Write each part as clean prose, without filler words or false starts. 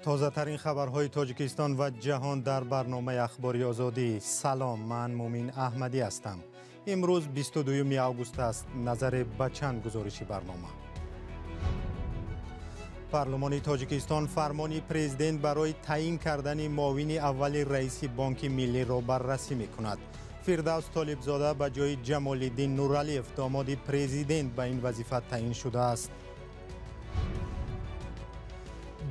Тозатарин хабарҳои Тоҷикистон ва ҷаҳон дар барномаи Ахбори Озодӣ. Салом, ман Мумин Аҳмадӣ ҳастам. Имрӯз 22 август аст. Назаре ба чанд гузориши барнома. Парлумони Тоҷикистон фармони президент барои таъин кардани муовини аввали раиси Бонки Миллиро баррасӣ мекунад. Фирдавс Толибзода ба ҷои Ҷамолиддин Нуралиев, домоди президент, ба ин вазифа таъин шудааст.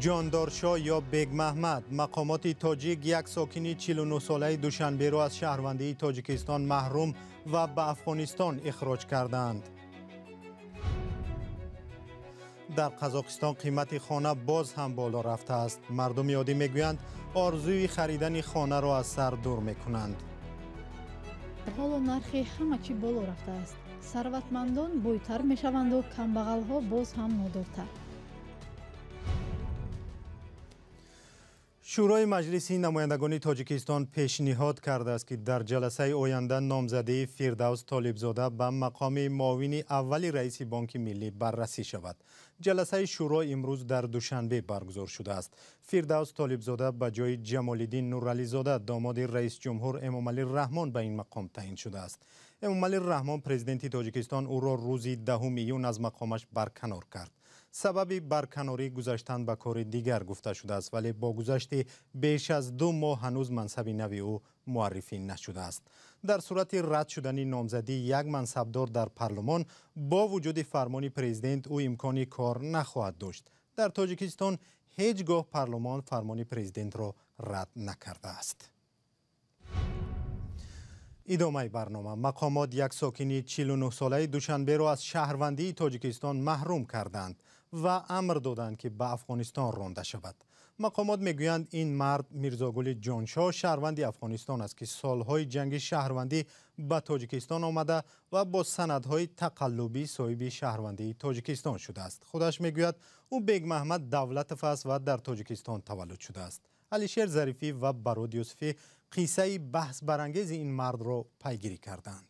Ҷондоршоҳ ё Бегмаҳмад. Мақомоти тоҷик як сокини 49-солаи Душанберо аз шаҳрвандии Тоҷикистон маҳрум ва ба Афғонистон ихроҷ кардаанд. Дар Қазоқистон қимати хона боз ҳам боло рафтааст. Мардуми оддӣ мегӯянд, орзуи харидани хонаро аз сар дур мекунанд. Ҳоло нархи ҳама чӣ боло рафтааст. Сарватмандон бойтар мешаванду камбағалҳо боз ҳам нодортар. Шӯрои Маҷлиси намояндагони Тоҷикистон пешниҳод кардааст, ки дар ҷаласаи оянда номзадии Фирдавс Толибзода ба мақоми муовини аввали раиси Бонки Миллӣ баррасӣ шавад. Ҷаласаи шӯро имрӯз дар Душанбе баргузор шудааст. Фирдавс Толибзода ба ҷои Ҷамолиддин Нурализода, домоди раисҷумҳур Эмомалӣ Раҳмон, ба ин мақом таъин шудааст. Эмомалӣ Раҳмон, президенти Тоҷикистон, ӯро рӯзи 10 июн аз мақомаш барканор кард. Сабаби барканорӣ гузаштан ба кори дигар гуфта шудааст, вале бо гузашти беш аз 2 моҳ ҳанӯз мансаби нави ӯ муаррифӣ нашудааст. Дар сурати рад шудани номзадӣ як мансабдор дар парлумон, бо вуҷуди фармони президент, ӯ имкони кор нахоҳад дошт. Дар Тоҷикистон ҳеҷ гоҳ парлумон фармони президентро рад накардааст. Идомаи барнома. Мақомот як сокини 49-солаи Душанберо аз шаҳрвандии Тоҷикистон маҳрум карданд ва амр доданд, ки ба Афғонистон ронда шавад. Мақомот мегӯянд, ин мард Мирзогули Ҷоншоҳ, шаҳрванди Афғонистон аст, ки солҳои ҷанги шаҳрвандӣ ба Тоҷикистон омада ва бо санадҳои тақаллубӣ соҳиби шаҳрвандии Тоҷикистон шудааст. Худаш мегӯяд, ӯ Бегмаҳмад Давлатов аст ва дар Тоҷикистон таваллуд шудааст. Алишер Зарифӣ ва Барод Юсуфӣ қиссаи баҳсбарангези ин мардро пайгирӣ карданд.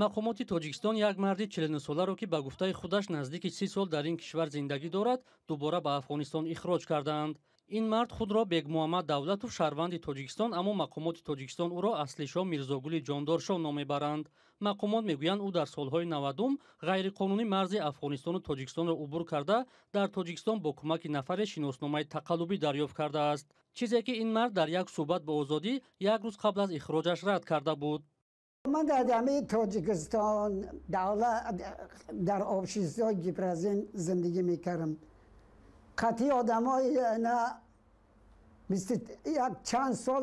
Мақомоти Тоҷикистон як марди 49-соларо, ки ба гуфтаи худаш наздики 30 сол дар ин кишвар зиндагӣ дорад, дубора ба Афғонистон ихроҷ кардаанд. Ин мард худро Бегмуҳаммад Давлатов, шаҳрванди Тоҷикистон, аммо мақомоти Тоҷикистон ӯро Аслишоҳ Мирзогули Ҷондоршоҳ ном мебаранд. Мақомот мегӯянд, ӯ дар солҳои 90 ғайриқонунӣ марзи Афғонистону Тоҷикистонро убур карда, дар Тоҷикистон бо кӯмаки нафаре шиносномаи тақаллубӣ дарёфт кардааст. Чизе ки ин мард дар як суҳбат бо Озодӣ як рӯз қабл аз ихроҷаш рад карда буд. Ман дар ҳамаи Тоҷикистон дар обшизҳои гипразин зиндагӣ мекардам. Қатъи одамои на як чанд сол,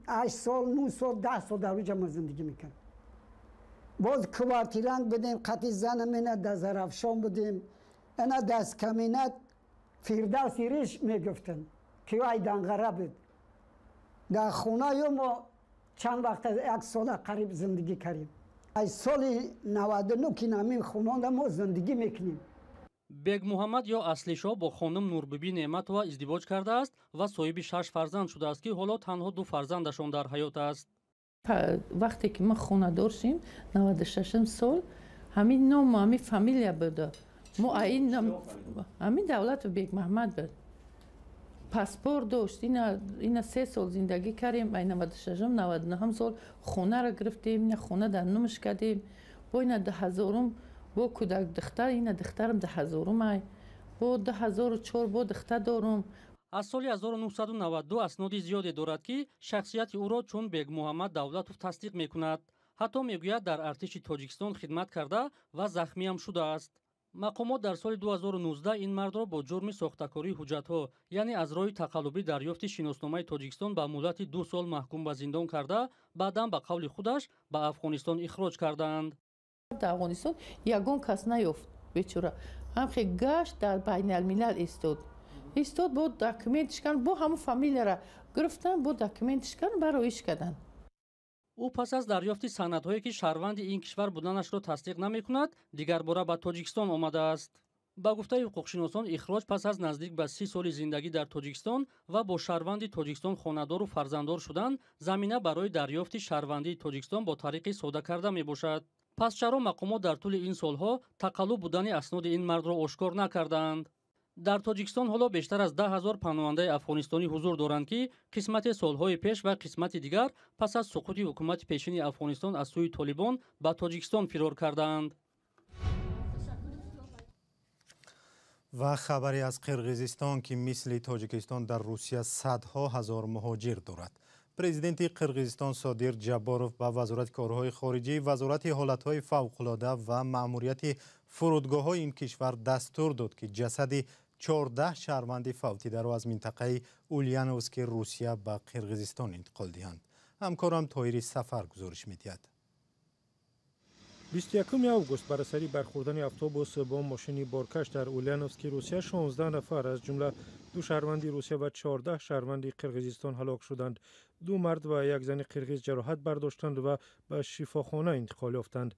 8 сол, 9 сол, 10 сол дар оҷа мо зиндагӣ мекардам. Боз квартирант будем, қатъи занам ина дар Зарафшон будем, ина дасткаминат Фирдавси Риш мегуфтанд, ки ай Данғара буд. Дар хонаи мо чанд вақт, як сола қариб зиндагӣ кардем. Аз соли 99 ки ҳамин хонада мо зиндагӣ мекунем. Бегмуҳаммад ё Аслишоҳ бо хонум Нурбибӣ Неъматова издивоҷ кардааст ва соҳиби 6 фарзанд шудааст, ки ҳоло танҳо 2 фарзандашон дар ҳаёт аст. Вақте ки мо хонадор шим, 96 сол, ҳамин ному ҳамин фамилия буда. Мо ҳамин Давлатов Бегмаҳмад буд. Паспорт дошт, ина 3 сол зиндагӣ кардем, ай 96-м, 99 сол хонаро гирифтем, ина хона дар номаш кардем. Бо ина 2000-м бо кӯдак духтар, ина духтарам 2000-м ай. Бо 2004 бо духтар дорум. Аз соли 1992 асноди зиёде дорад, ки шахсияти ӯро чун Бегмуҳаммад Давлатов тасдиқ мекунад. Ҳатто мегӯяд, дар артиши Тоҷикистон хидмат карда ва захмиам шудааст. Мақомот дар соли 2019 ин мардро бо ҷурми сохтакории ҳуҷҷатҳо, яъне аз роҳи тақаллубӣ дарёфти шиносномаи Тоҷикистон, ба муҳлати 2 сол маҳкум ба зиндон карда, баъдан ба қавли худаш ба Афғонистон ихроҷ кардаанд. Дар Афғонистон ягон кас наёфт бечора. Ҳамхе гашт дар байналмилал истод. Истод, бо документиш кардан, бо ҳамон фамилияра гирифтан, бо документиш кардан, бароиш кардан. Ӯ пас аз дарёфти санадҳое, ки шаҳрванди ин кишвар буданашро тасдиқ намекунад, дигарбора ба Тоҷикистон омадааст. Ба гуфтаи ҳуқуқшиносон, ихроҷ пас аз наздик ба 30 соли зиндагӣ дар Тоҷикистон ва бо шаҳрванди Тоҷикистон хонадору фарзанддор шудан замина барои дарёфти шаҳрвандии Тоҷикистон бо тариқи сода карда мебошад. Пас чаро мақомот дар тӯли ин солҳо тақаллуб будани асноди ин мардро ошкор накардаанд? Дар Тоҷикистон ҳоло бештар аз 10 000 паноҳандаи афғонистонӣ ҳузур доранд, ки қисмати солҳои пеш ва қисмати дигар пас аз суқути ҳукумати пешини Афғонистон аз сӯи Толибон ба Тоҷикистон фирор кардаанд. Ва хабаре аз Қирғизистон, ки мисли Тоҷикистон дар Русия садҳо ҳазор муҳоҷир дорад. Президенти Қирғизистон Содир Ҷабборов ба Вазорати корҳои хориҷӣ, Вазорати ҳолатҳои фавқулода ва маъмурияти фурудгоҳҳои ин кишвар дастур дод, ки ҷасади 14 шаҳрванди фавтидаро аз минтақаи Ульяновски Русия ба Қирғизистон интиқол диҳанд. Ҳамкорам Тоҳири Сафар гузориш медиҳад. 21 август бар асари бархӯрдани автобус бо мошини боркаш дар Ульяновски Русия 16 нафар, аз ҷумла 2 шаҳрванди Русия ва 14 шаҳрванди Қирғизистон ҳалок шуданд. 2 мард ва як зани қирғиз ҷароҳат бардоштанд ва ба шифохона интиқол ёфтанд.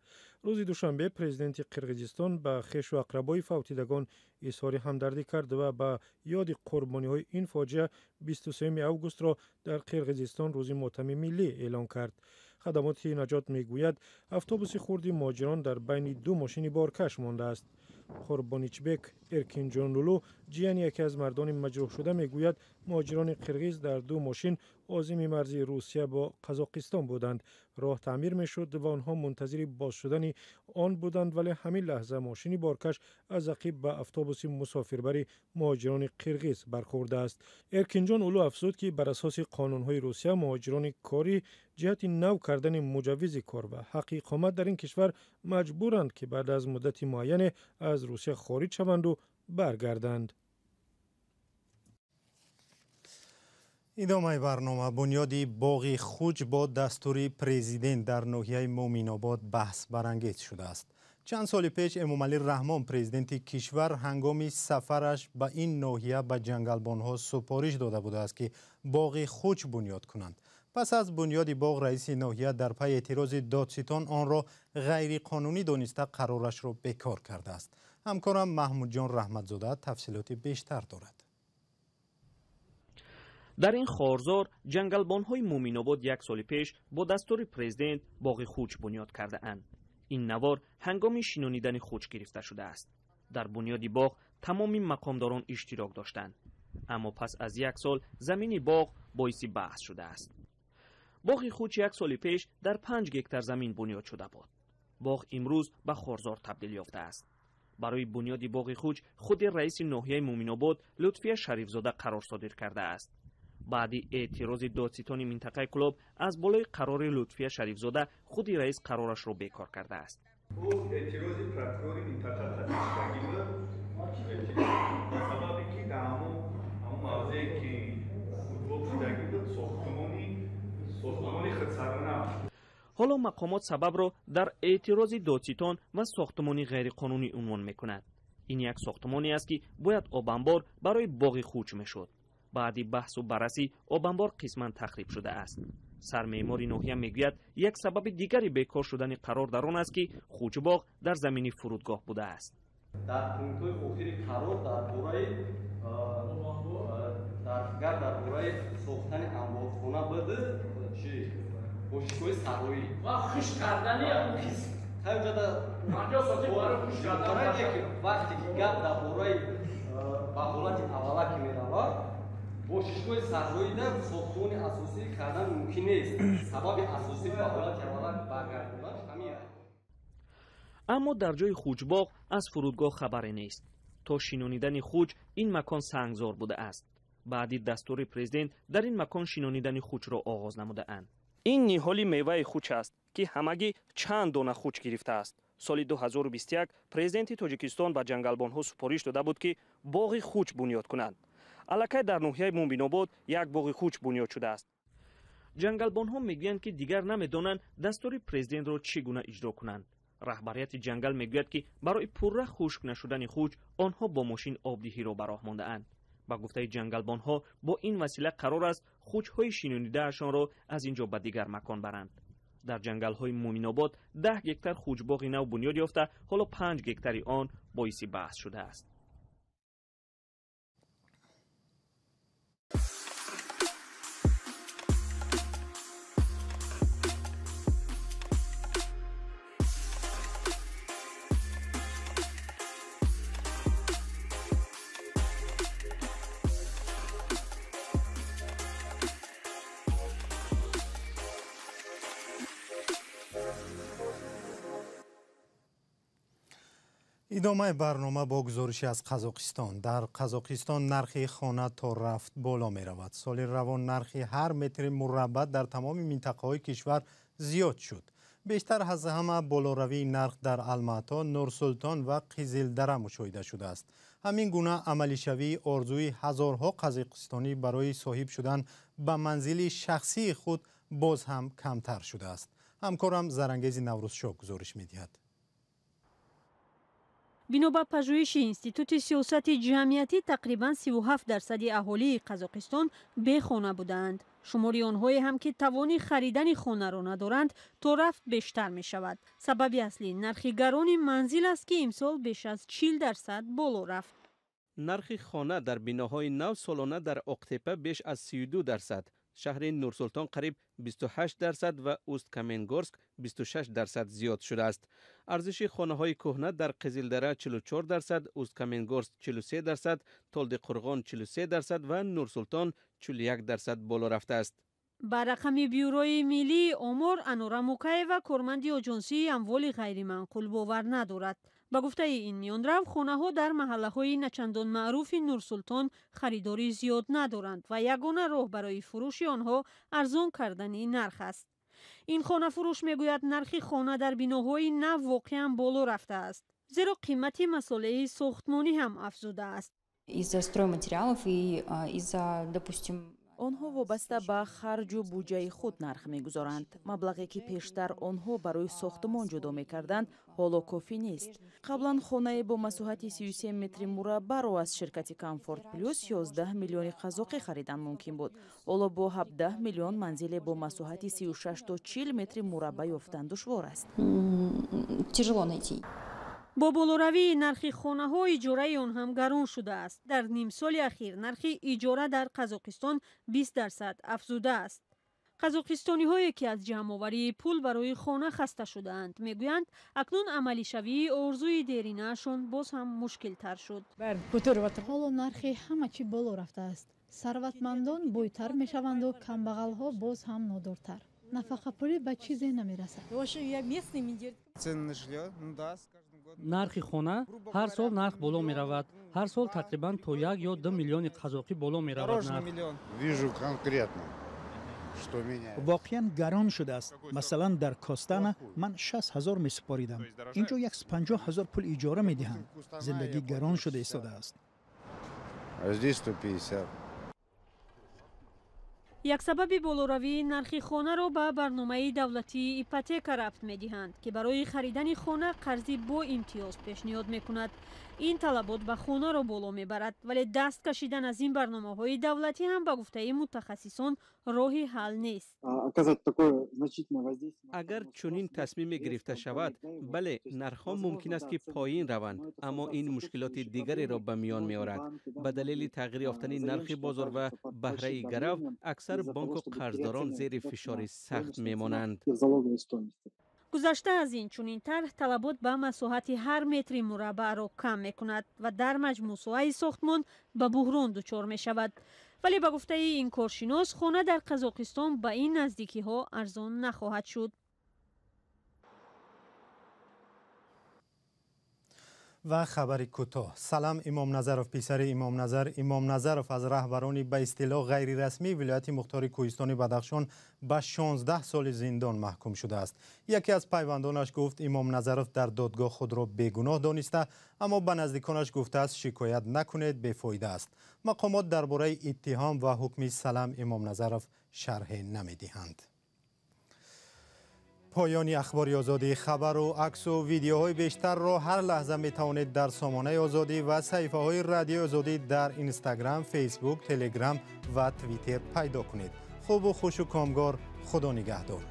Рӯзи душанбе президенти Қирғизистон ба хешу ақрабои фавтидагон изҳори ҳамдардӣ кард ва ба ёди қурбониҳои ин фоҷиа 23 августро дар Қирғизистон рӯзи мотами миллӣ эълон кард. Хадамоти наҷот мегӯяд, автобуси хурди муҳоҷирон дар байни 2 мошини боркаш мондааст. Қурбоничбек Эркинҷонулу, ҷияни яке аз мардони маҷрӯҳшуда, мегӯяд, муҳоҷирони қирғиз дар 2 мошин озими марзи Русия бо Қазоқистон буданд. Роҳ таъмир мешуд ва онҳо мунтазири боз шудани он буданд, вале ҳамин лаҳза мошини боркаш аз ақиб ба автобуси мусофирбари муҳоҷирони қирғиз бархӯрдааст. Эркинҷон Улу афзуд, ки бар асоси қонунҳои Русия муҳоҷирони корӣ ҷиҳати нав кардани муҷаввизи кор ва ҳаққи иқомат дар ин кишвар маҷбуранд, ки баъд аз муддати муайяне аз Русия хориҷ шаванду баргарданд. Идомаи барнома. Бунёди боғи Хуҷ бо дастури президент дар ноҳияи Мӯминобод баҳсбарангез шудааст. Чанд соли пеш Эмомалӣ Раҳмон, президенти кишвар, ҳангоми сафараш ба ин ноҳия ба ҷангалбонҳо супориш дода будааст, ки боғи Хуҷ бунёд кунанд. Пас аз бунёди боғ раиси ноҳия дар пайи эътирози додситон онро ғайриқонунӣ дониста қарорашро бекор кардааст. Ҳамкорам Маҳмудҷон Раҳматзода тафсилоти бештар дорад. Дар ин хорзор ҷангалбонҳои Мӯминобод як соли пеш бо дастури президент боғи Хуҷ бунёд кардаанд. Ин навор ҳангоми шинонидани хуҷ гирифта шудааст. Дар бунёди боғ тамоми мақомдорон иштирок доштанд, аммо пас аз як сол замини боғ боиси баҳс шудааст. Боғи Хуҷ як соли пеш дар 5 гектар замин бунёд шуда буд. Боғ имрӯз ба хорзор табдил ёфтааст. Барои бунёди боғи Хуҷ худи раиси ноҳияи Мӯминобод Лутфия Шарифзода қарор содир кардааст. Баъди эътирози додситони минтақаи Кӯлоб аз болои қарори Лутфия Шарифзода худи раис қарорашро бекор кардааст. Эътирози прокурори минтақа қатъишдагӣ буд, ба сабабе ки дар ҳамон мавзее ки футбол шудагӣ буд, сохтумони худсарона. Ҳоло мақомот сабабро дар эътирози додситон ва сохтумони ғайриқонунӣ унвон мекунад. Ин як сохтумоне аст, ки бояд обанбор барои боғи Хуҷ мешуд. Баъди баҳсу баррасӣ обанбор қисман тахриб шудааст. Сармеъмори ноҳия мегӯяд, як сабаби дигари бекор шудани қарор дар он аст, ки хуҷбоғ дар замини фурудгоҳ будааст. Дар пунктҳои охири қарор дар бораи сохтани анборхона буд, чи бошишгоҳи саҳроӣ ва хушк кардани вақте ки гап дар бораи ба ҳолати аввала ки меравад, бошишгоҳи саҳроида сохтмони асосӣ кардан мумкин нест. Сабаби асосӣ ба ҳолати аввала баргардондан ҳамин аст. Аммо дар ҷои хуҷбоғ аз фурудгоҳ хабаре нест. То шинонидани хуҷ ин макон сангзор будааст. Баъди дастури президент дар ин макон шинонидани хуҷро оғоз намудаанд. Ин ниҳоли меваи хуҷ аст, ки ҳамагӣ чанд дона хуҷ гирифтааст. Соли 2021 президенти Тоҷикистон ба ҷангалбонҳо супориш дода буд, ки боғи хуҷ бунёд кунанд. Аллакай дар ноҳияи Мӯминобод як боғи хуҷ бунёд шудааст. Ҷангалбонҳо мегӯянд, ки дигар намедонанд дастури президентро чӣ гуна иҷро кунанд. Раҳбарияти ҷангал мегӯяд, ки барои пурра хушк нашудани хуҷ онҳо бо мошин обдиҳиро ба роҳ мондаанд. Ба гуфтаи ҷангалбонҳо бо ин васила қарор аст хуҷҳои шинонидаашонро аз ин ҷо ба дигар макон баранд. Дар ҷангалҳои Мӯминобод 10 гектар хуҷбоғи нав бунёд ёфта, ҳоло 5 гектари он боиси баҳс шудааст. Идомаи барнома бо гузориши аз Қазоқистон. Дар Қазоқистон нархи хона то рафт боло меравад. Соли равон нархи ҳар метри мураббаъ дар тамоми минтақаҳои кишвар зиёд шуд. Бештар аз ҳама болоравии нарх дар Алмато, Нурсултон ва Қизилдара мушоҳида шудааст. Ҳамин гуна амалишавии орзуи ҳазорҳо қазоқистонӣ барои соҳиб шудан ба манзили шахсии худ боз ҳам камтар шудааст. Ҳамкорам Зарангези Наврӯзшоҳ гузориш медиҳад. Бино ба пажӯҳиши Институти сиёсати ҷамъиятӣ, тақрибан 37% аҳолии Қазоқистон бехона будаанд. Шумори онҳое ҳам ки тавони харидани хонаро надоранд, то рафт бештар мешавад. Сабаби аслӣ нархи гарони манзил аст, ки имсол беш аз 40% боло рафт. Нархи хона дар биноҳои нав солона дар Оқтепа беш аз 32%, шаҳри Нурсултон қариб 28% ва Уст-Каменгорск 26% зиёд шудааст. Арзиши хонаҳои кӯҳна дар Қизилдара 44%, Уст-Каменгорск 43%, Толдиқурғон 43% ва Нурсултон 41% боло рафтааст. Ба рақами Бюрои миллии омор, Анора Мукаева, корманди оҷонсии амволи ғайриманқул, бовар надорад. Ба гуфтаи ин миёнрав, хонаҳо дар маҳаллаҳои начандон маъруфи Нурсултон харидорӣ зиёд надоранд ва ягона роҳ барои фурӯши онҳо арзон кардани нарх аст. Ин хонафурӯш мегӯяд, нархи хона дар биноҳои нав воқеан боло рафтааст, зеро қимати масолеҳи сохтмонӣ ҳам афзудааст. Из-за стройматериалов и из-за, допустим, Онҳо вобаста ба харҷу буҷаи худ нарх мегузоранд. Маблағе, ки пештар онҳо барои сохтмон ҷудо мекарданд, ҳоло кофӣ нест. Қаблан хонае бо масоҳати 33 метри мураббаъро аз ширкати Комфорт Плюс 11 миллиони қазоқӣ харидан мумкин буд. Ҳоло бо 17 миллион манзиле бо масоҳати 36 то 40 метри мураббаъ ёфтан душвор аст. Тяжело найти. Бо болоравии нархи хонаҳо иҷораи он ҳам гарон шудааст. Дар нимсоли ахир нархи иҷора дар Қазоқистон 20% афзудааст. Қазоқистониҳое, ки аз ҷамъоварии пул барои хона хаста шудаанд, мегӯянд, акнун амалишавии орзуи деринаашон боз ҳам мушкилтар шуд. Ҳоло нархи ҳама чӣ боло рафтааст. Сарватмандон бойтар мешаванду камбағалҳо боз ҳам нодортар. Нафақапулӣ ба чизе намерасад. Нархи хона ҳар сол нарх боло меравад. Ҳар сол тақрибан то 1 ё 2 миллиони қазоқӣ боло меравад нарх. Воқеан гарон шудааст. Масалан, дар Костана ман 60 000 месупоридам, ин ҷо 150 000 пул иҷора медиҳанд. Зиндагӣ гарон шуда истодааст. Здесь 150. Як сабаби болоравии нархи хонаро ба барномаи давлатии ипотека рабт медиҳанд, ки барои харидани хона қарзи боимтиёз пешниҳод мекунад. Ин талабот ба хонаро боло мебарад, вале даст кашидан аз ин барномаҳои давлатӣ ҳам, ба гуфтаи мутахассисон, роҳи ҳал нест. Агар чунин тасмиме гирифта шавад, бале, нархҳо мумкин аст, ки поин раванд, аммо ин мушкилоти дигареро ба миён меорад. Ба далели тағйир ёфтани нархи бозор ва баҳраи гарав, аксар бонку қарздорон зери фишори сахт мемонанд. Гузашта аз ин, чунин тарҳ талабот ба масоҳати ҳар метри мураббаъро кам мекунад ва дар маҷмӯъ соҳаи сохтмон ба буҳрон дучор мешавад. Вале, ба гуфтаи ин коршинос, хона дар Қазоқистон ба ин наздикиҳо арзон нахоҳад шуд. Ва хабари кӯтоҳ. Салам Имомназаров, писари Имомназар Имомназаров, аз раҳбарони ба истилоҳ ғайрирасмии вилояти мухтори кӯҳистони Бадахшон, ба 16 соли зиндон маҳкум шудааст. Яке аз пайвандонаш гуфт, Имомназаров дар додгоҳ худро бегуноҳ дониста, аммо ба наздиконаш гуфтааст, шикоят накунед, бефоида аст. Мақомот дар бораи иттиҳом ва ҳукми Салам Имомназаров шарҳе намедиҳанд. Поёни Ахбори Озодӣ. Хабару аксу видеоҳои бештарро ҳар лаҳза метавонед дар сомонаи Озодӣ ва саҳифаҳои Радиои Озодӣ дар Инстаграм, Фейсбук, Телеграм ва Твиттер пайдо кунед. Хубу хушу комгор, Худо нигаҳдор.